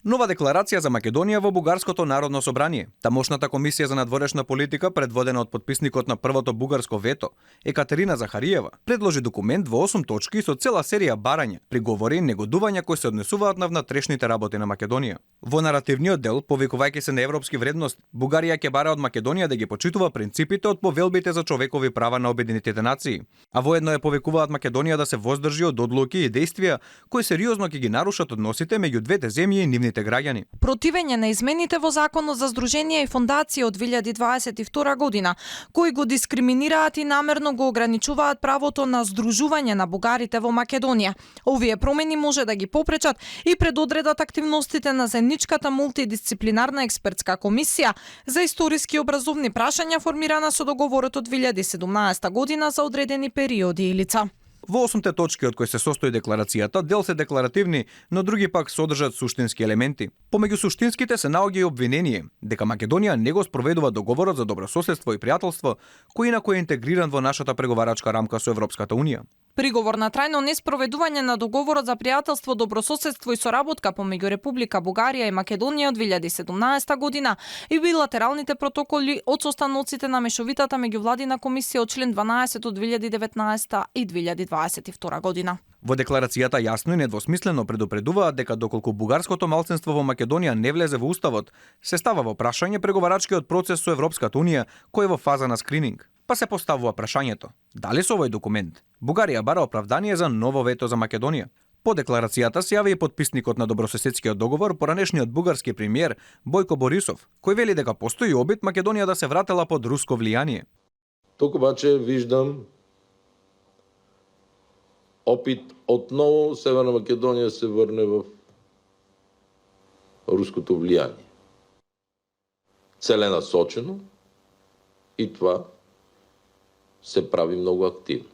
Нова декларација за Македонија во Бугарското народно собрание. Тамошната комисија за надворешна политика, предводена од подписникот на првото бугарско вето, Екатерина Захариева, предложи документ во 8 точки со цела серија барања, приговори и негодувања кои се однесуваат на внатрешните работи на Македонија. Во наративниот дел, повикувајќи се на европски вредности, Бугарија ќе бара од Македонија да ги почитува принципите од повелбите за човекови права на Обединетите нации, а воедно ја повикуваат Македонија да се воздржи од одлуки и дејствија кои сериозно ќе ги нарушат односите меѓу двете земји и нивните граѓани. Противење на измените во Законот за здруженија и фондации од 2022 година, кои го дискриминираат и намерно го ограничуваат правото на здружување на бугарите во Македонија. Овие промени може да ги попречат и предодредат активностите на заедничката мултидисциплинарна експертска комисија за историски и образовни прашања формирана со договорот од 2017 година за одредени периоди и лица. Во 8 точки од кои се состои декларацијата, дел се декларативни, но други пак содржат суштински елементи. Помеѓу суштинските се наоѓа и обвинение дека Македонија не го спроведува договорот за добрососедство и пријателство, кој инаку е интегриран во нашата преговарачка рамка со Европската унија. Приговор на трајно неспроведување на договорот за пријателство, добрососедство и соработка помеѓу Република Бугарија и Македонија од 2017 година и билатералните протоколи од состаноците на мешовитата меѓувладина комисија од член 12 од 2019 и 2022 година. Во декларацијата јасно и недвосмислено предупредуваат дека доколку бугарското малцинство во Македонија не влезе во уставот, се става во прашање преговарачкиот процес со Европската унија, кој е во фаза на скрининг. Па се поставува прашањето: дали со овој документ Бугарија бара оправдание за ново вето за Македонија? По декларацијата се јави и подписникот на добрососедскиот договор, поранешниот бугарски премиер Бојко Борисов, кој вели дека постои обид Македонија да се вратела под руско влијание. Тук обаче виждам опит отново Северна Македонија се врне в руското влијание. Целенасочено и това се прави многу активно.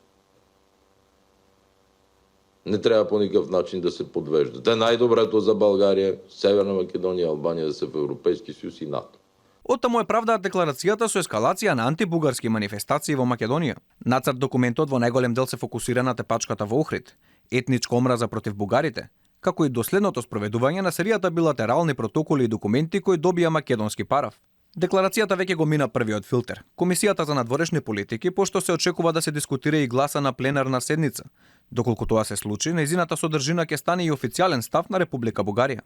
Не треба по никакъв начин да се подвеждат. Е најдоброто за Българија, Северна Македонија, Албанија да се в Европейски съюз и НАТО. Оттаму е правдаат декларацијата со ескалација на антибугарски манифестации во Македонија. Нацрт документот во најголем дел се фокусира на тепачката во Охрид, етничка омраза против бугарите, како и доследното спроведување на серијата билатерални протоколи и документи кои добија македонски параф. Декларацијата веќе го мина првиот филтер. Комисијата за надворешни политики, пошто се очекува да се дискутира и гласа на пленарна седница. Доколку тоа се случи, нејзината содржина ќе стане и официјален став на Република Бугарија.